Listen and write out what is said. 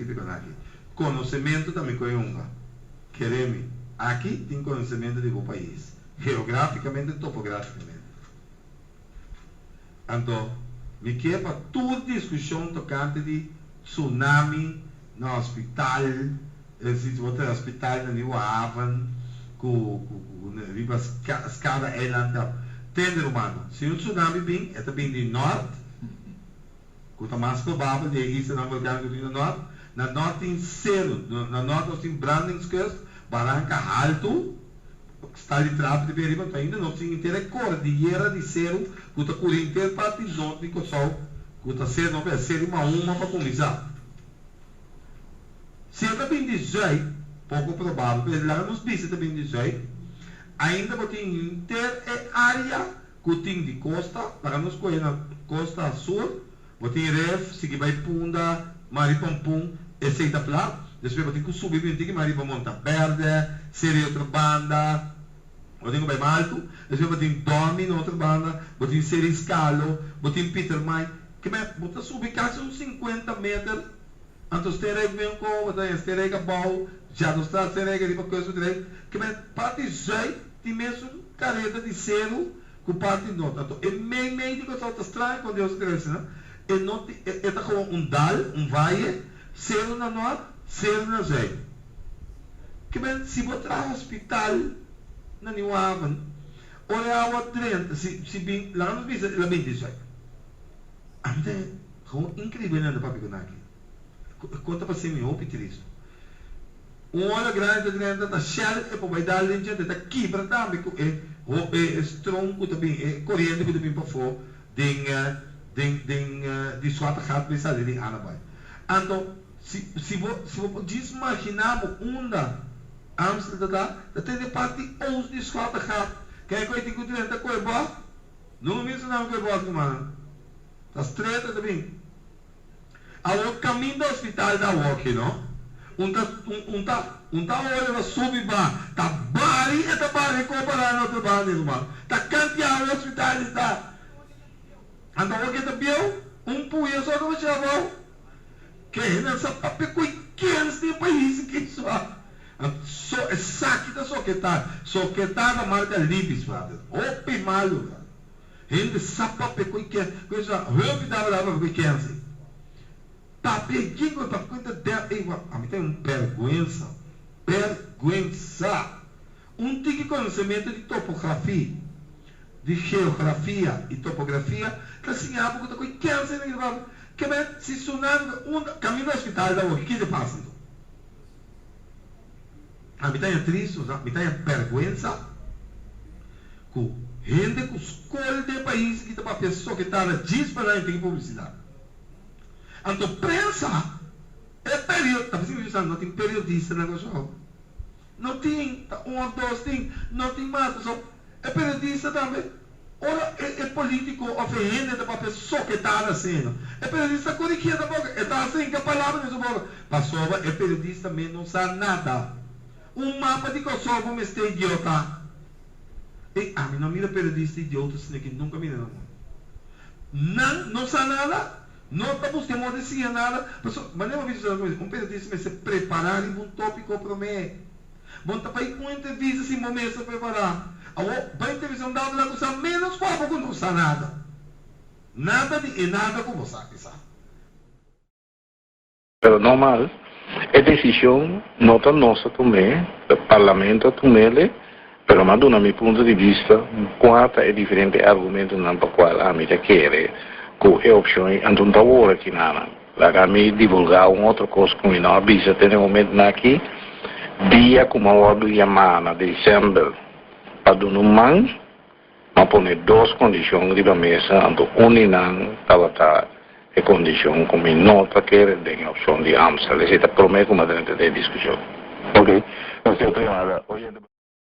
típiko aki. Konosementu ta mi koe hunga. Kere mi, aki tin konosementu di bo pais, geográfikamente, topográfikamente. Anto, mi ke pa tur diskushon tokante di tsunami na hospital, si bo ta hospital na Nieuwe Haven, ku riba Skada Eiland kap. Tende rumano, si un tsunami bin, e ta bin di nort, ku ta mas probabel di e islanan volkániko ku tin na nort. Na nort tin seru, na nort nos tin brandingskust, baranka haltu, stal di trapi ta bin ariba, anto ainda nos tin henter e kordiyera di seru ku ta kuri henter parti nort di Kòrsou, ku ta ser no Seri Mahuma pa kuminsá. Si e ta bin di zùit, poko probabel, pero laga nos bisa e ta bin di zùit, ainda bo tin henter e área ku tin di kosta, laga nos kohe na kosta sur, bo tin Ref, sigui bai Punda, Mari Pampun, esei ta plat, despues bo tin ku subi bin tiki mas riba Monta Bèrdè, Seri otro banda, bo tin ku bai mas altu, despues bo tin Dòmi na otro banda, bo tin Seri Skalo, bo tin Pietermaai, keme bo ta subi kasi un sinkuenta meter, anto Stenrijk ben ko, bo ta haña Stenrijk abou, Jadostraat, Stenrijk ariba Kustbedrijf, keme parti zùit tin mesun kareda di seru ku parti nort. Anto e mei mei di Kòrsou ta straño kon Dios a krea asina. E no tin, e ta komo un dal, un vaye, seru na nort, seru na zùit. Ke men si bo traha hospital na Nieuwe Haven, ora e awa drenta, si si bin, laga nos bisa el a bin di zùit. Ami ta gewoon inkreibel nan ta papia ku nan aki. E kon ta pas'é mi hopi tristu. Un ola grandi ta drenta ta shell e por bai dal den djente ta kibra tambe ku e e stroom ku ta bin e koriente ku ta bin pafó den den den di Zwarte Gat bai sali di Annabaai. Anto si si bo si bo por djis maginá bo unda Amstel ta ta ta tene parti oost di Zwarte Gat kei ku e tin ku drenta ku e bògt no mi menshonami ku e bògt rumannan ta stret e ta bin. Awor caminda hospital ta awoki no. Un ta un ta un ta ola ta subi ba ta bari e ta bari compara na otro banda ruman. Ta cantia awe hospital di ta. Anto awoki e ta bieu un puya so ta basha abou. Ke hende sa papia cu kens den pais aki so. So esaki ta soketa soketa ta marca libis brother. Hopi malo brother. Hende sa papia ku e kens. Ku esei hopi tabata papia ku e kens ei. Papia yin ku e papia ku e ta dèf ei. Ami ta un bèrgwensa. Bèrgwensa! Un tiki konosementu di topografi, di geografia i topografia ta siña bo ku ta ku e kens ei nan kita papia. Ke men si tsunami ta unda kaminda hospital ta awoki kiko ta pasa anto? Ami ta haña tristu, mi ta haña bèrgwensa ku hende ku skol den pais aki ta papia soketada djis pa nan tin publisidat. Anto prensa, e perio, ta bisa mi bisa no tin periodista na Kòrsou. No tin, ta un òf dos tin, no tin mas. Pasobra e periodista tambe, ora e polítiko òf e hende ta papia soketada asina, e periodista korigié tampoko, e ta hasta hinka palabra den su boka. Pasobra e periodista mes no sa nada. Un mapa di Kòrsou bo mester idiota. Ey, ami no a mira periodista idiota asina ki nunka mira na mundu. Nan no sa nada, no ta buska e modo di siña nada. Pasobra, manera bo a bisa na un periodista mester prepara riba un tópiko promé. Bo no ta bai un entrevista sin bo mes ta prepara. Awor, bai entrevista un dado la ku sa ménos ku abo ku no sa nada. Nada di e nada ku bo sa, kisa. Pero normal, e decision no ta nos a tum'é, ta Parlamento a tum'ele, pero m'a duna mi punto di bista cua ta e diferente argumentonan pa cual ami ta kere cu e opcion ei anto no ta wor aki nanan. Laga mi divulga un otro cos cu mi no a bisa te na e momentonan aki, dia cu m'a wordo yama na december pa duna un man, M'a pone dos kondishon riba mesa, anto un di nan tabata e kondishon ku mi no ta kere den e opshon di Amstel. Esei ta promé ku m'a drenta den e diskushon. Ok, nos tin otro yamada. Oyente.